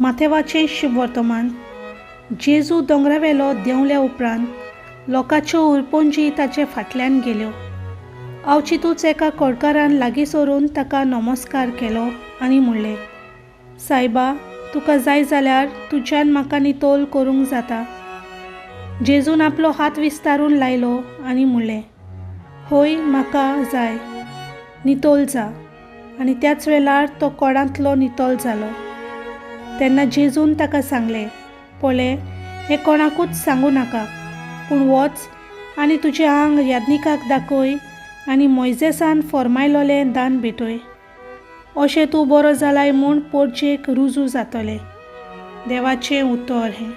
माथेवाचें शुभवर्तमान. जेजू दोंगरावेलो देंवल्या उपरांत लोकांच्यो उरपोंजी ताचे फाटल्यान गेल्यो. अवचितूच एका कोडकारान लागीं सरून ताका नमस्कार केलो आनी म्हणलें, सायबा, तुका जाय जाल्यार तुज्यान म्हाका नितोल करूंक जाता. जेजून आपलो हात विस्तारून लायलो आनी म्हणलें, होय, म्हाका जाय, नितोल जा. आनी त्याच वेळार तो कोडांतलो नितोल जालो. तेन्ना जेजून ताका सांगलें, पळय, हें कोणाकूच सांगू नाका, पूण वच आनी तुजें आंग याज्ञिकाक दाखय आनी मोयजेसान फर्मायलोलें दान भेटय. अशें तूं बरो जालाय म्हूण पोरजेक रुजू जातलें. देवाचें उतर हें.